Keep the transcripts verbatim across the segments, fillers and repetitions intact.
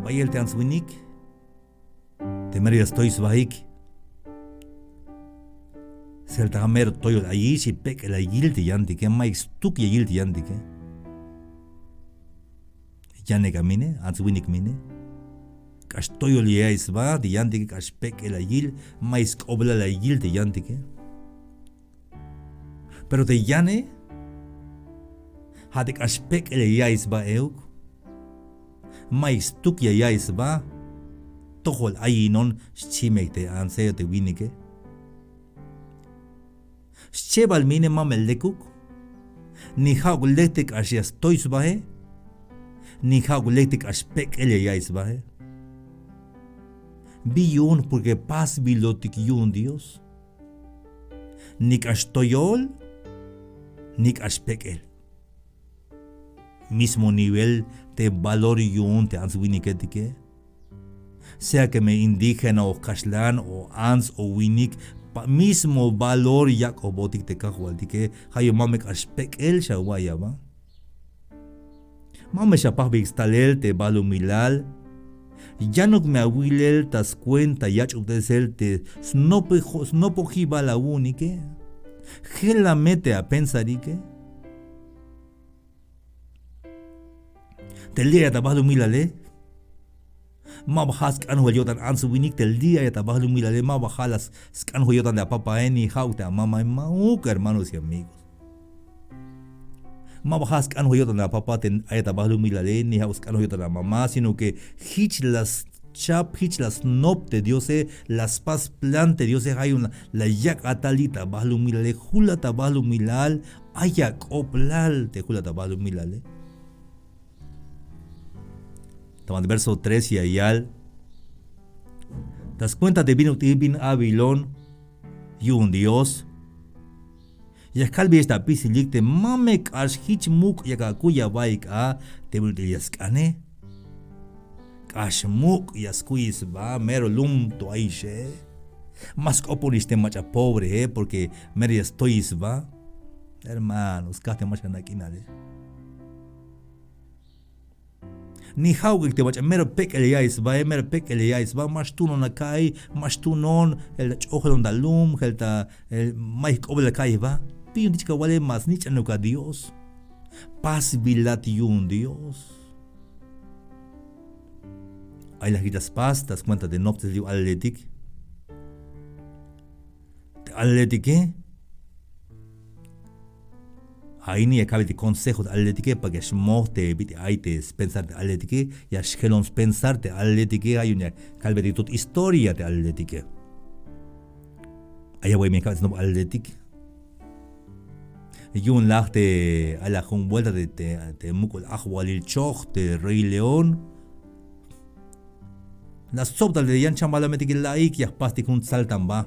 Bayel te ants winik te mero ya stoy sbahik. Sel ta mero toyol ayix y pek'el ya yil te yantike, mayuk stuk ya yil te yantike. Yanek a mine, ants winik mine. K'ax toyol ya ya'iy sba te yantike, k'ax pek'el ya yil, mayuk sk'oblal ya yil te yantike. Pero te yane, ja' te k'ax pek'el ya ya'iy sba euk. Mayuk stuk ya ya'iy sba. Tojol ayinon xchimek te antse o te winike. Xchebal mine ma me lekuk. Ni ja'uk lek te k'ax ya stoy sbae. Ni ja'uk lek te k'ax pek'el ya ya'iy sbae. Bi yu'un, porque pasbilotik yu'un Dios. Ni k'ax toyol, ni k'ax pek'el. Mismo nivel te valor yu'un te ants winiketike. Sea que me indígena o kaxlan o ants o winik, pa mismo valor yak'ojbotik te kajwaltike. Ja' yu'un ma me k'ax pek'el xawa'iy aba. Ma me xapajbeyik stalel te balumilal. Yanuk me awilel ta skuenta yach'ubtesel te snope-, snopojibal awu'unike. Jela me te apensarike. Te li' ayat abalumilale, ma ba ja' sk'anojel yo'tan ants winik. Te li' ayat abalumilale, ma ba ja' la sk'anojel yo'tan te apapae ni ja'uk te amamae. Ma'uk, hermanos y amigos. Ma ba ja' sk'anojel yo'tan te apapa te ayat abalumilale, ni ja'uk sk'anojel yo'tan amama, sino que jich la schap, jich la snop te Diose, la spas plan te Diose. Ja' yu'un la yak' a tal li' ta balumilale. Julat ta balumilal, ay ak'oblal te julat ta balumilale. Ta banti verso tres ya yal: Ta skuenta te bin ut'il bin abilon yu'un Dios, ya kalbeyex ta apisilik te ma me k'ax jich muk' yak akuy abaik a te bin ut'il ya sk'ane. K'ax muk' ya skuy sba, mero lum to ayixe. Ma sk'oponix te mach'a pobree, porque mero ya stoy sba. Hermano, skaj te ma xanak'inale. Ni ja'ukik te mach'a mero pek'el ya ya'iy sbae, mero pek'el ya ya'iy sba, ma xtuunon aka'iy, ma xtuunon, jel ta ch'ojelon ta lum, jel ta, jel mayuk k'oblal aka'iy jba. Bi yu'un te chik awale, ma snich'anuk a Dios. Pasbilat yu'un Dios. Ay la jich la spas ta skuenta te noptsel yu'un alaletik. Te alaletike. Ay ini ya kalbetik consejo te alaletike, para que ya xmoj te bit'il ay te spensar te alaletike, ya xjelon spensar te alaletike. Ja' yu'un ya kalbetik tut historia te alaletike. Ay awa'y me ya kalbetik snop alaletik. Yu'un laj te, ay la jun vuelta te, te, te muk'ul ajwalil choj, te Rey León. La stsob tal te yan chambalametik la'ik, ya jpastik jun tsaltanba.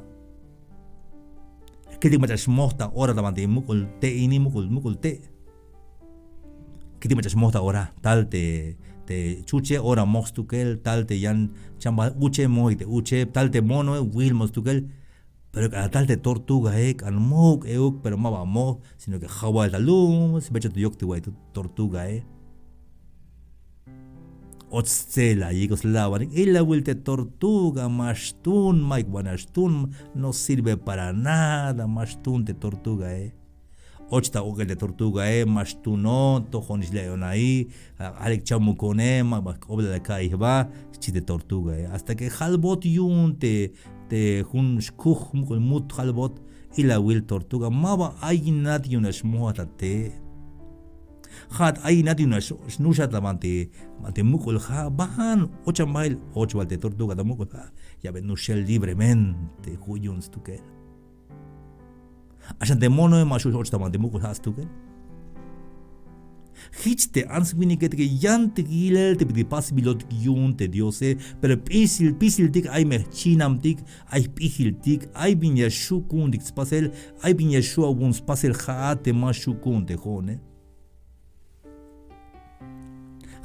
Kiltik mach'a xmoj ta ora ta banti muk'ul te' ini, muk'ul, muk'ul te'. Kiltik mach'a xmoj ta ora, tal te, te chuche ora moj stukel, tal te yan chambal uche moj te uche, tal te monoe wil moj stukel. Pero k'alal tal te tortugae, k'an muk' euk, pero ma ba moj, sino que jawal ta lum, sbecho te yok te wa'iy tortugae. Och stselayik, o slabanik, ilawil te tortuga, ma xtun, mayuk wan a xtun, no sirve para nada, ma xtun te tortugae. Och ta ok'el te tortugae, ma xtunon, tojonix le'ona'i, alik chamukone, ma ba jk'oblal aka'iy jba, xchi te tortugae. Hasta que jalbot yu'un te, te jun xkuj muk'ul mut jalbot, ilawil tortuga, ma ba ayinat yu'un a xmojat a te'. Ja'at ayinat yu'un a xnuxat a banti, banti muk'ul ja', ban ochan bael, och bal te tortuga ta muk'ul ja', ya ben nuxel libremente, ju' yu'un stukel. Axan te monoe ma xu' och ta banti muk'ul ja' stukel. Jich te ants winiketike yantik yilel te bit'il pasbilotik yu'un te Diose, pero pisil, pisiltik ay me jchinamtik, ay jp'ijiltik, ay bin ya xju' ku'untik spasel, ay bin ya xju' awu'un spasel ja'at te ma xju' ku'un te jo'one.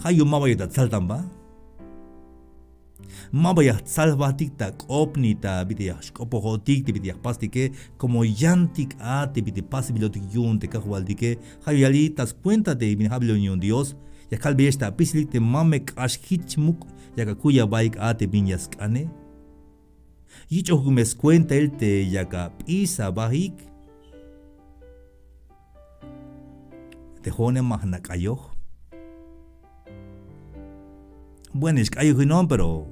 Ja' yu'un ma ba ya ta tsaltanba. Ma ba ya jtsal jbatik ta k'op ni ta bit'il ya xk'opojotik te bit'il ya jpastike, como yantik a te bit'il pasbilotik yu'un te kajwaltike. Ja' yu'un ya yal ta skuenta te bin abilon yu'un Dios, Ya kalbeyex ta apisilik te ma me k'ax jich muk' yak akuy abaik a te bin ya sk'ane. Yich'ojik me skuentail te yak ap'is abaik. Te jo'one ma jna' k'ayoj. Bueno, ya xk'ayojinon, pero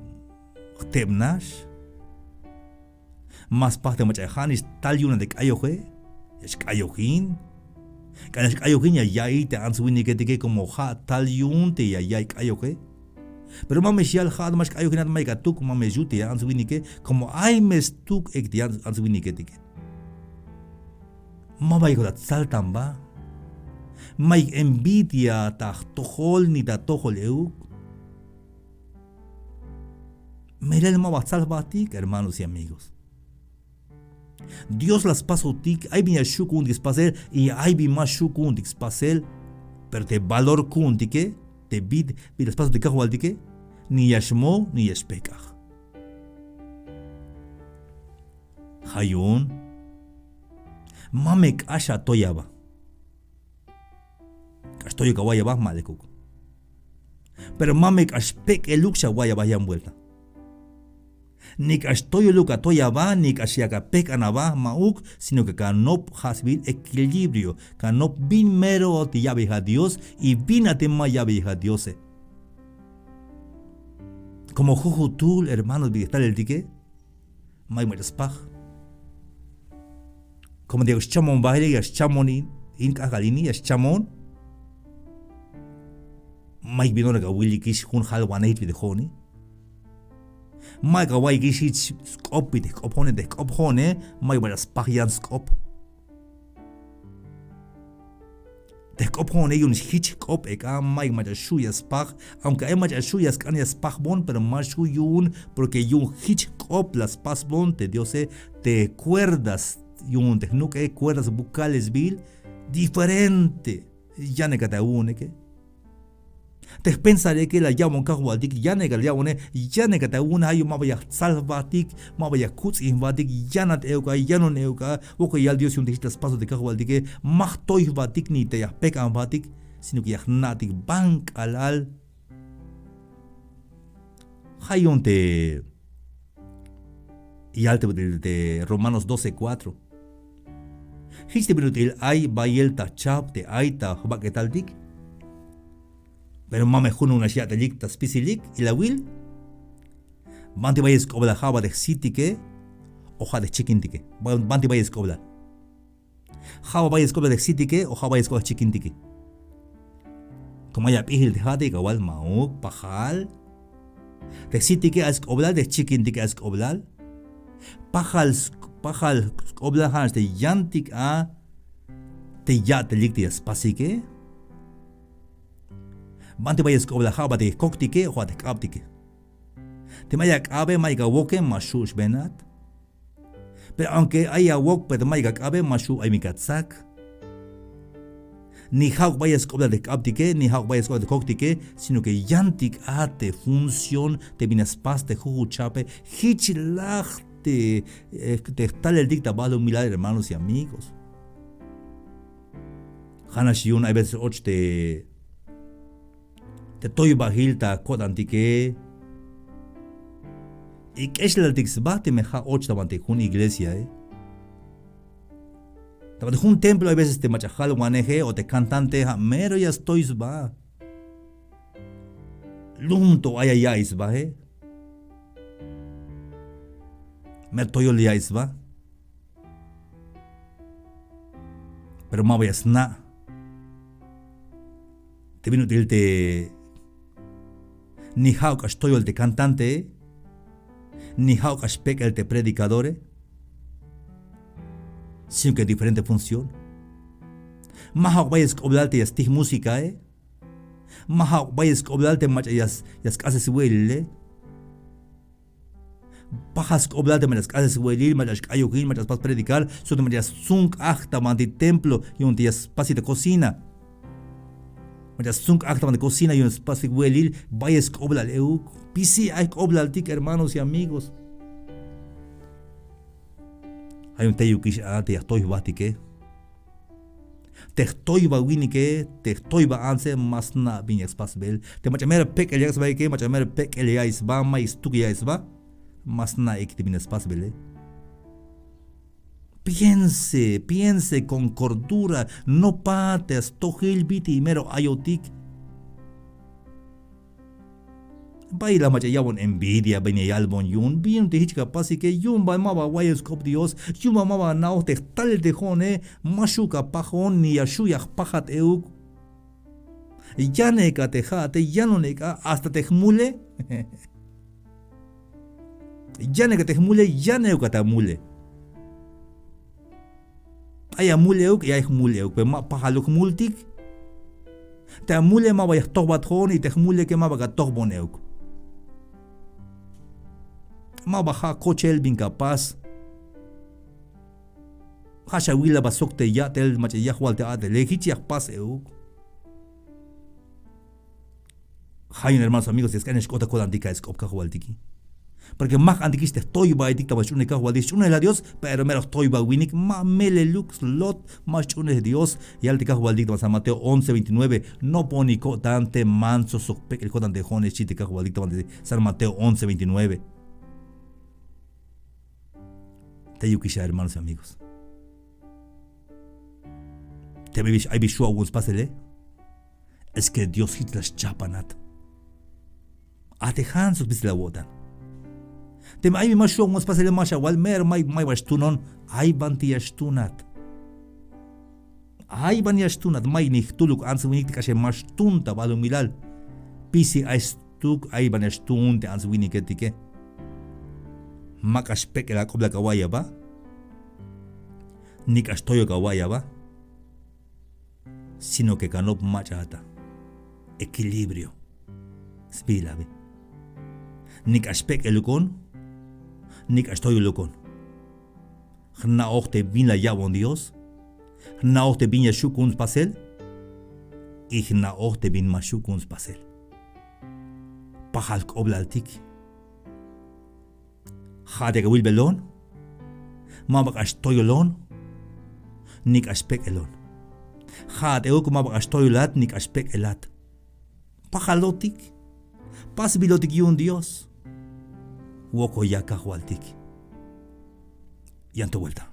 jteb nax. Ma spaj te mach'a ja' nix tal yu'un a te k'ayoje. Ya xk'ayojin. K'alal ya xk'ayojin ya ya'iy te ants winiketike como ja' tal yu'un te ya ya'iy k'ayoje. Pero ma me xyal ja'at ma xk'ayojinat, mayuk atuk, ma me xyu' te ants winike como ay me stuk ek te ants winiketike. Ma bayuk ta tsaltan ba. Mayuk envidia ta jtojol ni ta tojol euk. Melel ma ba jtsal jbatik, hermanos y amigos. Dios la spasotik, ay bin ya xju' ku'untik spasel y ay bin ma xju' ku'untik spasel. Pero te valor ku'untike, te bit, bit la spasotik Kajwaltike, ni ya xmo ni ya xpejk'aj. Ja' yu'un ma me k'ax atoy aba. K'ax toyuk awa'iy aba, ma lekuk. Pero ma me k'ax pek'eluk xawa'iy aba yan vuelta. Ni k'ax toyoluk atoy aba, ni k'ax yak apejk'an aba, ma'uk, sino que ka nop ja' sbiil equilibrio, ka nop bin mero te ya'beyej a Dios y bin a te ma ya'beyej a Diose. Como jujutul, hermanos, bin te jtaleltike, mayuk mach'a spaj. Como te ya xchamon baele, ya xchamon in, in k'ajk'al ini, ya xchamon. Mayuk bin ora ka wilikix jun jalwanej te jo'one. Mayuk awa'iyikix jich sk'op bin te jk'op jo'one, te jk'op jo'one, mayuk mach'a spaj yan sk'op. Te jk'op jo'one yu'un jich jk'op ek a, mayuk mach'a xju' ya spaj, aunque ay mach'a xju' ya sk'an ya spajbon, pero ma xju' yu'un, porque yu'un jich jk'op la spasbon te Diose, te cuerdas, yu'un te jnuk'e, cuerdas bucales sbiil, diferente, yanekat awu'uneke. Te jpensareke la ya'bon Kajwaltik, yanekat la ya'bone, yanekat awu'une, ja' yu'un ma ba ya jtsal jbatik, ma ba ya kuts'in jbatik, yanat euk a, yanon euk a, wokol yal Dios yu'un te jich la spasotik Kajwaltike, ma jtoy jbatik ni te ya jpejk'an jbatik, sino que ya jna'tik ban k'alal. Ja' yu'un te yal te, te Romanos doce cuatro. Jich te bin ut'il ay bayel ta chab te ay ta jbak'etaltik. Pero ma me junuk nax ya'telik ta spisilik, ilawil. Banti bayel sk'oblal, ja' ba te jsitike o ja' te jchikintike. Ba-, banti bayel sk'oblal. Ja' ba bayel sk'oblal te jsitike o ja' bayel sk'oblal te jchikintike. Como ay ap'ijil te ja'ate, kawal ma'uk, pajal. Te jsitike ay sk'oblal, te jchikintike ay sk'oblal. Pajal sk-, pajal sk'oblal ja' nax te yantik a te ya'telik te ya spasike. Banti bayel sk'oblal, ja' ba te jkoktike o ja' te jk'abtike. Teme ay ak'abe, mayuk awoke, ma xju' xbenat. Pero aunque ay awok, pero mayuk ak'abe, ma xju' ay bin ka tsak. Ni ja'uk bayel sk'oblal te jk'abtike, ni ja'uk bayel sk'oblal te jkoktike, sino que yantik a te función te bin ya spas te jujut chape, jich laj te, eh, te jtaleltik ta balumilal, hermanos y amigos. Ja' nax yu'un hay veces och te te toybajil ta ko'tantike. Y k'exlaltik sba teme ja' och ta banti jun iglesiae. Ta banti jun templo hay veces te mach'a jalwaneje o te cantante ja' mero ya stoy sba. Lum to ay ya ya'iy sbae. Mero toyol ya ya'iy sba. Pero ma ba ya sna' te bin ut'il te ni ja'uk k'ax toyol te cantantee, ni ja'uk k'ax pek'el te predicadore, sino que diferente función. Ma ja'uk bayel sk'oblal te ya stij músicae, ma ja'uk bayel sk'oblal te mach'a ya s-, ya sk'ases we'elile. Pajal sk'oblal te mach'a sk'ases we'elil, mach'a xk'ayojin, mach'a spas predicar, sino te mach'a ya stsunk aj ta banti templo yu'un te ya spasik ta cocina. Mach'a stsunk aj ta banti cocina yu'un spasik we'elil, bayel sk'oblal euk. Pisil ay jk'oblaltik, hermanos y amigos. Ay jun teyukix a te ya jtoy jbajtike. Te jtoyba winike, te jtoyba antse, ma sna' bin ya spasbel. Te mach'a mero pek'el ya sba ike, mach'a mero pek'el ya sba, mayuk stuk ya sba, ma sna'ik te bin ya spasbele. Piense, piense con cordura, nopa te stojil bit'il mero ayotik. Bayel la mach'a ya'bon envidia, bayel la yalbon yu'un, bin yu'un te jich ka pasike, yu'un bal ma ba wayon sk'op Dios, yu'un bal ma ba ana'oj te jtalel te jo'one, ma xju' ka pajon, ni ya xju' ya jpajat euk. Yanej ka te ja'ate, yanonej ka hasta te jmule. Yanej ka te jmule, yanej ka te mule. Ay amul euk, ay jmul euk, pero ma pajaluk jmultik. Te amule ma ba ya jtojbat jo'on, y te jmuleke ma ba ka tojbon euk. Ma ba ja' kochel bin ka pas. Ja' xawila ba sok te ya'tel mach'a yajwal te a'tele, jich ya jpas euk. Ja' yu'un hermanos, amigos, ya sk'an ya xk'ot ta ko'tantik ka'y sk'op Kajwaltiki. Porque ma jk'antikix te jtoybaetik ta ba sch'uunel Kajwaltik, sch'uunel a Dios, pero mero jtoyba winik, ma meleluk slot, ma sch'uunel Dios. Yal te Kajwaltik ta ba San Mateo once veintinueve, noponik ko'tan te mantso sok pek'el ko'tan te jo'one, xchi te Kajwaltik ta ba San Mateo once veintinueve. Teyukix a, hermanos y amigos. Teme ay bi xju' awu'un spasele, es que Dios jich la xchajpanat. A te jan sok bitsil awo'tan. Teme ay bi ma xju' awu'un spasele, ma xawal, mero may, may ba xtunon, ay banti ya xtunat. Ay ban ya xtunat, mayuk ni jtuluk ants winik te k'axem ma xtun ta balumilal. Pisil ay stuk, ay ban ya xtun te ants winiketike. Ma k'ax pek'el ak'oblal ka awa'iy aba, ni k'ax toyol ka awa'iy aba, sino que kanop mach'a ata. Equilibrio sbiil abi. Ni k'ax pek'elukon, ni k'ax toyolukon. Jna'oj te bin la ya'bon Dios, jna'oj te bin ya xju' ku'un spasel, y jna'oj te bin ma xju' ku'un spasel. Pajal jk'oblaltik. Ja'at yak awilbelon, ma ba k'ax toyolon, ni k'ax pek'elon. Ja'at euk ma ba k'ax toyolat, ni k'ax pek'elat. Pajalotik, pasbilotik yu'un Dios. Wokoyak Kajwaltik. Yan to vuelta.